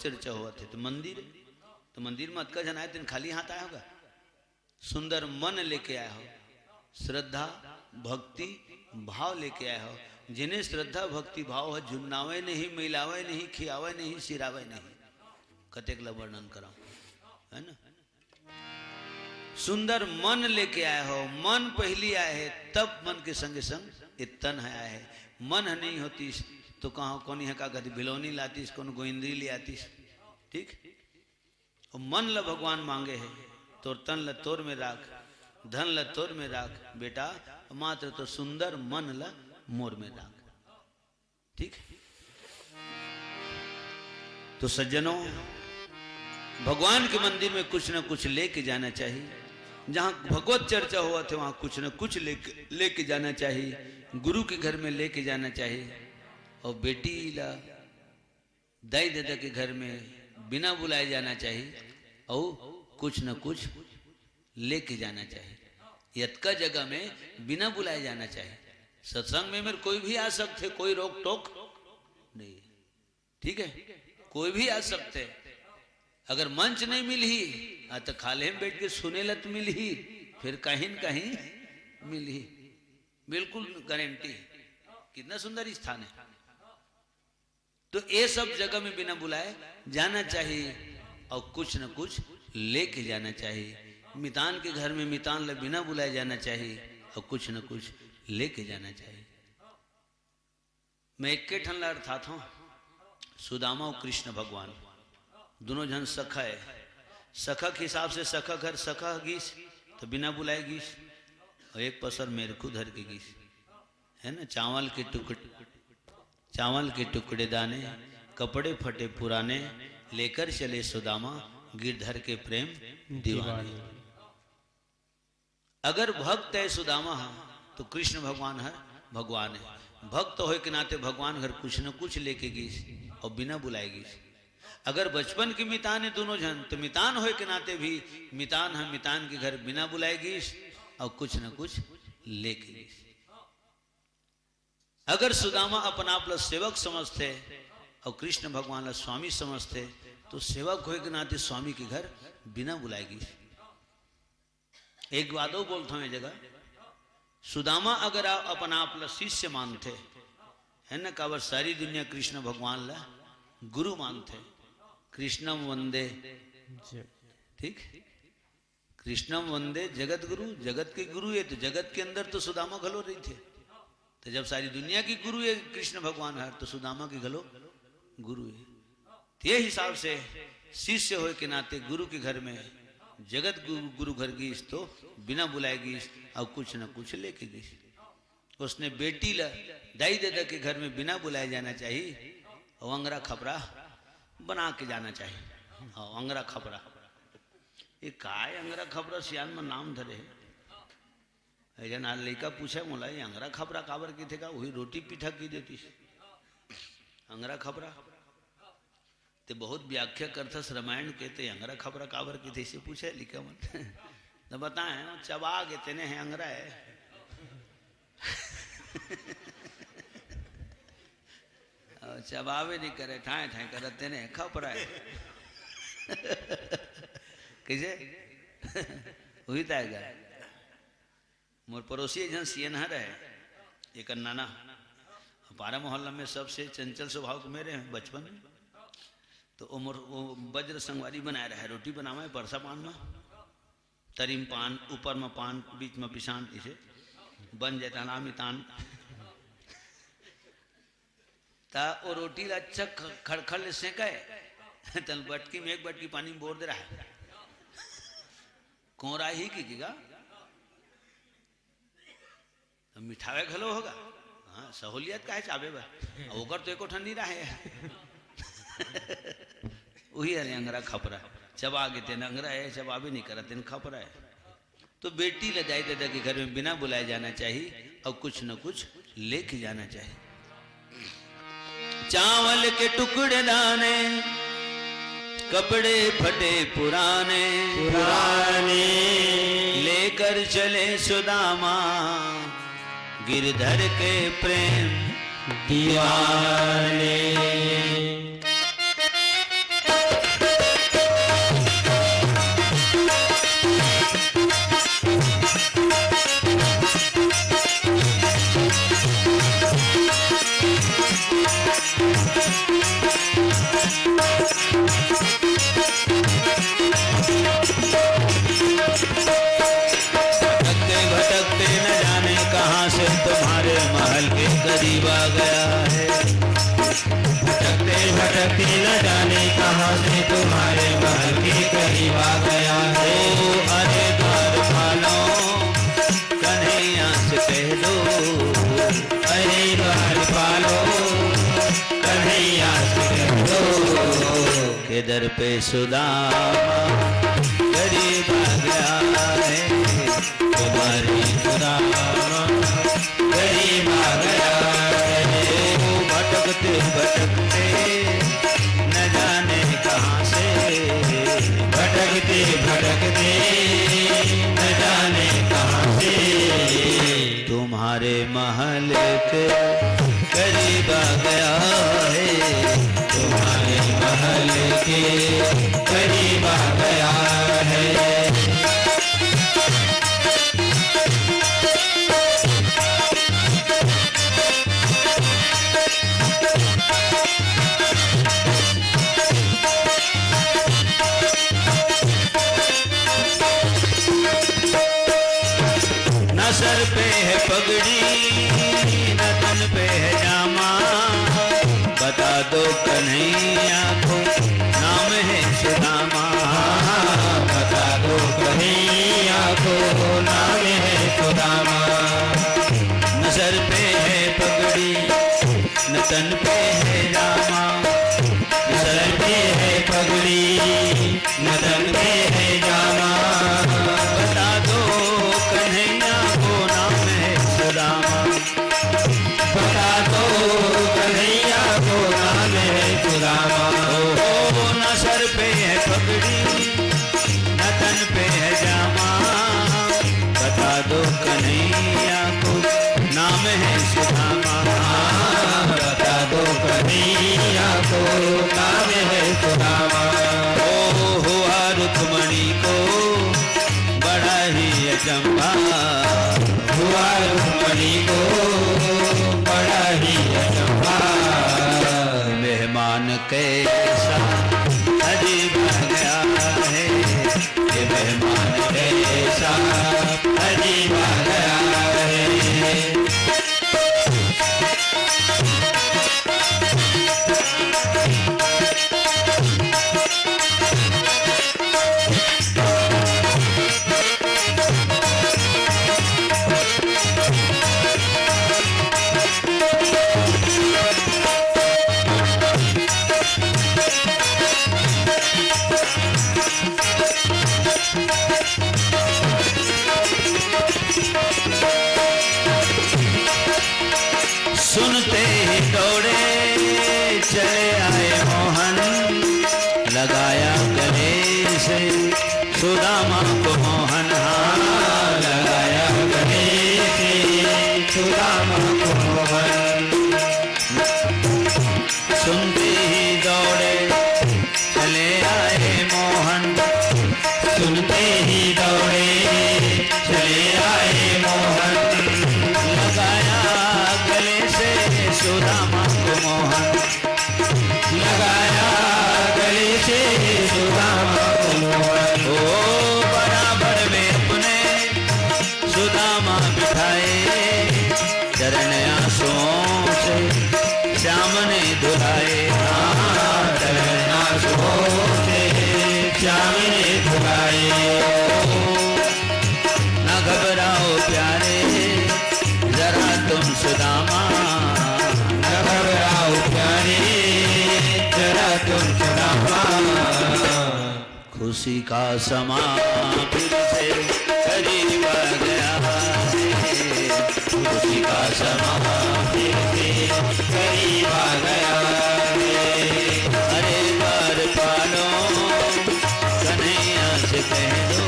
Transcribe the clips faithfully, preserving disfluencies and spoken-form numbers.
चर्चा होवत हे, तो मंदिर, तो मंदिर में अतका झन आए, तेन खाली हाथ आए होगा? सुंदर मन लेके आए हो, श्रद्धा, भक्ति, भाव लेके आए हो। जिन्हें श्रद्धा, भक्ति, भाव है, झुन्नावे नहीं, मिलावे नहीं, खियावे नहीं, सिरावे नहीं, कतेक ला वर्णन कराऊं, है ना? सुंदर मन लेके आए हो, मन पहली आए है, तब मन के संगे संग ये तन है आए है। मन है नहीं होतीस तो कहाँ, कोनी है का कदी भिलौनी लातीस, कौन गोइंद्री ले आतीस, ठीक? और मन ल भगवान मांगे है, तोर तन ल तोर में राख, धन ल तोर में राख बेटा, मात्र तो सुंदर मन ल मोर में राख, ठीक? तो सज्जनों, भगवान के मंदिर में कुछ ना कुछ लेके जाना चाहिए। जहाँ भगवत चर्चा होवत हे, वहाँ कुछ ना कुछ लेके, लेके जाना चाहिए। गुरु के घर में लेके जाना चाहिए। और बेटी ला दाई ददा के घर में बिना बुलाए जाना चाहिए। और कुछ ना कुछ लेके जाना चाहिए। अतका जगह में बिना बुलाए जाना चाहिए। सत्संग में मेर कोई भी आ सकथे, कोई रोक टोक नहीं, ठीक है? कोई भी आ सकथे। अगर मंच नहीं मिलही, हाँ, तो खाल्हे में बैठ के सुने ला तो मिलही, फिर कहीं न कहीं मिलही, बिल्कुल गारंटी है। कितना सुंदर स्थान है। तो ये सब जगह में बिना बुलाए जाना चाहिए और कुछ न कुछ लेके जाना चाहिए। मितान के घर में मितान ला बिना बुलाए जाना चाहिए और कुछ न कुछ लेके जाना चाहिए। मैं एक ठन ला अर्थात हूँ, सुदामा और कृष्ण भगवान दोनों झन सखा है। सखा के हिसाब से सखा घर सखा गीस, तो बिना बुलाए गीस, और एक पसर मेरखू धर के गीस, है ना? चावल के टुकड़े, चावल के टुकड़े दाने, कपड़े फटे पुराने, लेकर चले सुदामा, गिरधर के प्रेम दीवाने। अगर भक्त है सुदामा ह, तो कृष्ण भगवान हर भगवान है। भक्त होए के नाते भगवान घर कुछ न कुछ लेके गीस और बिना बुलाए गीस। अगर बचपन के मितान है दोनों झन, तो मितान होए के नाते भी मितान ह, मितान के घर बिना बुलाए गीस और कुछ न कुछ लेके गीस। अगर सुदामा अपन आप ला सेवक समझथे और कृष्ण भगवान ला स्वामी समझथे, तो सेवक होए के नाते स्वामी के घर बिना बुलाए गीस। एक बात और बोलता हूँ ये जगह, सुदामा अगर आप, अपन आप ला शिष्य मानथे, है ना, काबर सारी दुनिया कृष्ण भगवान ला गुरु मानथे, कृष्णम वंदे, जी। ठीक, कृष्णम वंदे जगत गुरु, जगत के गुरु है, तो जगत के अंदर तो सुदामा घलो रहिथे। तो जब सारी दुनिया के गुरु है कृष्ण भगवान हर, तो सुदामा के घलो गुरु है। तो ये हिसाब से शिष्य होए के नाते गुरु के घर में जगत गुरु, गुरु घर गीस तो बिना बुलाए गीस और कुछ न कुछ लेके गीस। उसने बेटी ला दाई ददा के घर में बिना बुलाए जाना चाहिए और अंगरा खपरा बना के जाना चाहिए। हाँ, अंगरा खपरा। ये काय अंगरा खपरा सियान में नाम धरे है। एक झन आज लइका पूछे मोला, "ये अंगरा खपरा काबर कहिथे का?" वही रोटी पीठा की देती। अंगरा खपरा। ते बहुत व्याख्या करथस रामायण के, ते अंगरा खपरा काबर कहिथे, इसे पूछे लइका मन। तो बताए, चबा के तेने है अंगरा है। और चबावे नहीं करे, ठाए ठाए करे, तेने खपरा है। कैसे? वही ताएगा। मोर पड़ोसी एक झन सियनहा रहे, एक नाना, पारा मोहल्ला में सबसे चंचल स्वभाव के मेरे हैं बचपन में। तो वो मोर, वो वज्र संगवारी बनाए रहे, रोटी बनावे, परसा पान में, तरी में पान, ऊपर में पान, बीच में पिसान, इसे बन जाता हलामी तान। ता वो रोटी ला अच्छा ख-, खड़खड़ ले सेंका है। तन बटकी में एक बटकी पानी में बोर दे रहा है। कोरा ही की कीगा? तो मिठावे घलो होगा। हाँ, सहूलियत का है चाबे बा। अब ओकर तो एको ठन नहीं रहे। वही अरे अंगरा खपरा। चबा के तेन अंगरा है, चबाबे नहीं करा, तेन खपरा है। तो बेटी ला दाई ददा के घर में बिना बुलाए जाना चाहिए और कुछ न कुछ लेके जाना चाहिए। चावल के टुकड़े दाने, कपड़े फटे पुराने, पुराने। लेकर चले सुदामा, गिरधर के प्रेम दीवाने। व्यक्ति न जाने कहाँ से तुम्हारे महल के करीब आ गया है। ओ अरे द्वारपालों, कन्हैया से कह दो, अरे द्वारपालों, कन्हैया से कह दो, के दर पे सुदामा गरीब आ गया है। तुम्हारे सुदामा गरीब आ गया है। भटकते भटकते न जाने कहाँ से, भटकते भटकते न जाने कहाँ से तुम्हारे महल के करीब आ गया है, तुम्हारे महल के करीब आ गया है। न सर पे है पगड़ी, न तन पे है जामा, बता दो कन्हैया को नाम है सुदामा। बता दो कन्हैया को नाम है सुदामा। न सर पे है पगड़ी, न तन पे है जामा, न सर पे है पगड़ी, न तन पे है जामा। बता दो कन्हैया को नाम है सुदामा। बता दो कन्हैया को नाम है सुदामा। ओ, न सर पे है पगड़ी, न तन पे है जामा। बता दो कन्हैया को नाम है सुदामा। बता दो कन्हैया को नाम है सुदामा। ओ हुआ रुक्मणी को बड़ा ही अचंभा, हुआ रुक्मणी को बड़ा ही अचंभा। मेहमान कैसा अजीब आ गया है, ये मेहमान कैसा अजीब आ गया है। सुनते ही दौड़े चले आए मोहन, लगाया गले से सुदामा को मोहन। हाँ, लगाया गले से सुदामा को मोहन। सुनते ही दौड़े चले आए मोहन, सुनते ही दौड़े चले आए मोहन। लगाया गले से सुदामा को मोहन, लगाया गले से सुदामा को मोहन। ओ बराबर में अपने सुदामा बिठाए, चरण आंसुओं से श्याम ने धुलाए। हाँ, चरण आंसुओं से श्याम ने धुलाए। ना घबराओ प्यारे, जरा तुम सुदामा। ना घबराओ प्यारे, जरा तुम सुदामा। खुशी का समा फिर से करीब आ गया है। खुशी का समा फिर से करीब आ गया है। अरे द्वारपालों, कन्हैया से कह दो,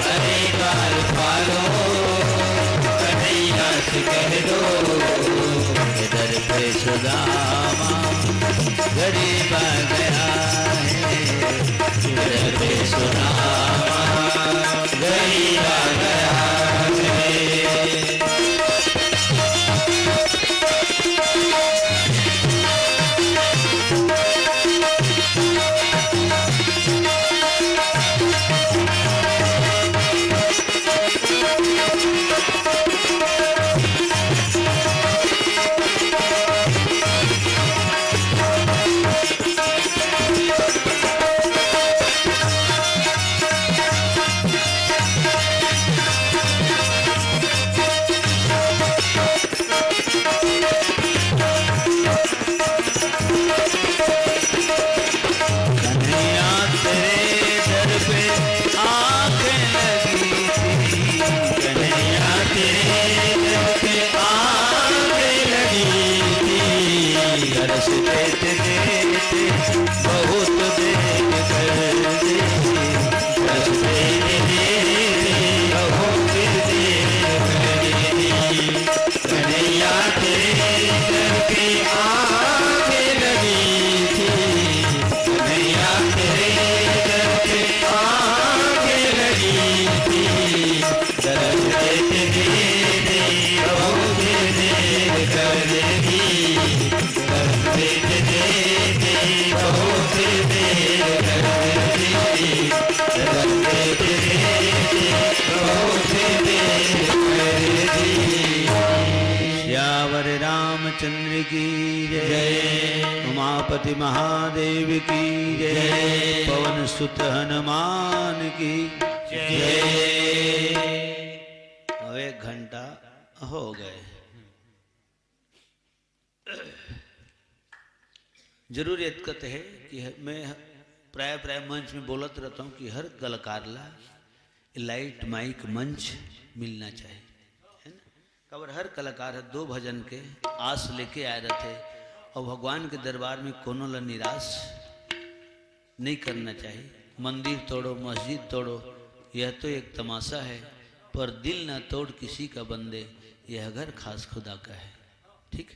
अरे द्वारपालों, कन्हैया से कह दो, इधर पे सुदामा गरीब आ गया है। देते देते बहुत देर कर दी, दस देते देते बहुत देर कर दी। कन्हैया तेरे दर पे आके लगी थी, कन्हैया तेरे दर पे आके लगी थी। दर्द देते देते बहुत देर कर दी, दर्द देते देते बहुत देर कर दी, दर्द देते देते बहुत देर कर दी। सियावर रामचंद्र की जय। जय। उमापति महादेव की जय। जय। पवन सुत हनुमान की जय। अब एक घंटा हो गए। जरूर यतकत है कि ह-, मैं ह-, प्राय प्राय मंच में बोलत रहता हूँ कि हर कलाकार ला लाइट माइक मंच मिलना चाहिए, है ना? काबर हर कलाकार ह दो भजन के आस लेके आए रहते और भगवान के दरबार में कोनो ला निराश नहीं करना चाहिए। मंदिर तोड़ो, मस्जिद तोड़ो, यह तो एक तमाशा है, पर दिल ना तोड़ किसी का बंदे, यह घर खास खुदा का है। ठीक,